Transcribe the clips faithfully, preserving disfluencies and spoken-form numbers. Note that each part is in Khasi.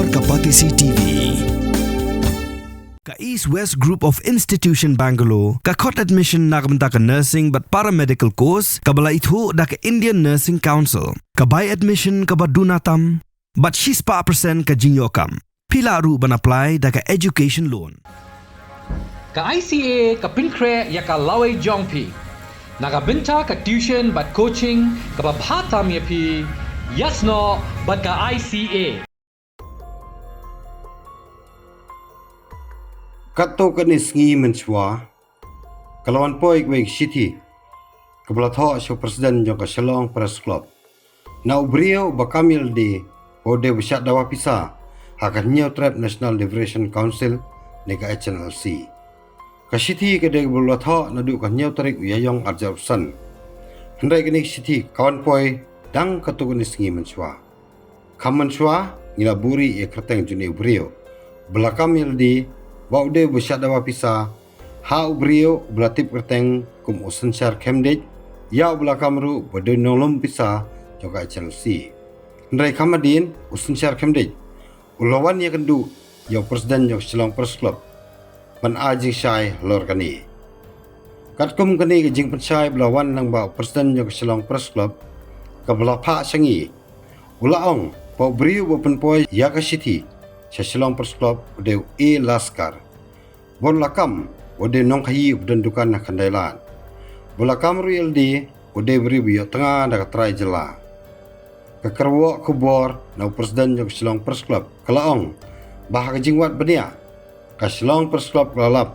Ka Batesi T V. Ka East West Group of Institution Bangalore ka khot admission na ka bynta ka nursing bad paramedical course kaba la ithuh da ka Indian Nursing Council. Ka bai admission kaba duna tam bad shispah percent ka jingïoh kam. Phi lah ruh ban apply da ka education loan. Ka I C A ka pynkhreh ïa ka lawei jong phi na ka bynta ka tuition bad coaching kaba bha tam ïa phi. Ïasnoh bad ka I C A. Katto katne sngi mynshuwa ka la wan poi kawei ka shithi kaba la thoh sha u president jong ka Shillong Press Club. Na u briew ba kam ïalade ba u dei ba shah dawa pisa ha ka Hynñiewtrep National Liberation Council ne ka H N L C. Ka shithi ka dei kaba la thoh naduh ka hynñiew tarik u Ïaïong arhajar arphew san. Hynrei kane ka shithi ka wan poi dang katto katne sngi mynshuwa. Kham mynshuwa ngi la buhrieh ïa ka kyrteng jong une u briew ba la kam ïalade ba u dei ba shah dawa pisa ha u briew ba la tip kyrteng kum u Synshar Khymdeit, ïa uba la kam ruh ba dei nonglum pisa jong ka H N L C. Hynrei kham hadien u Synshar Khymdeit u la wan ïakynduh ïa u president jong ka Shillong Press Club ban ai jingshai halor kane. Katkum kane ka jingpynshai ba la wan lyngba u president jong ka Shillong Press Club kaba la phah sha ngi, u la ong ba u briew ba pynpoi ïa ka shithi sha Shillong Press Club u dei u A Laskar, ba u la kam u dei nongkhaïi uba don dukan ha Khyndailad, ba u la kam ruh ïalade u dei u briew ba ïoh tnga da ka trai jylla. Ka kyrwoh khubor na u president jong ka Shillong Press Club ka la ong ba ha ka jingwad bniah ka Shillong Press Club ka la lap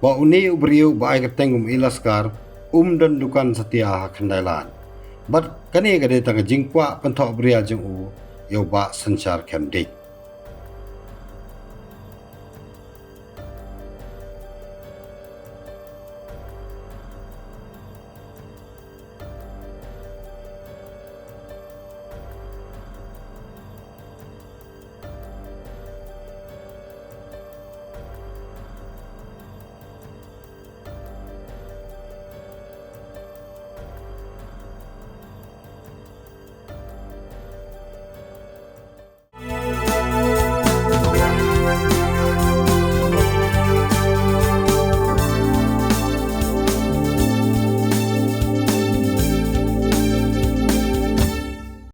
ba une u briew ba ai kyrteng kum A Laskar um don dukan satia ha Khyndailad. Bad kane ka dei tang ka jingkwah pynthohbria jong u ïa u Bah Synshar Khymdeit.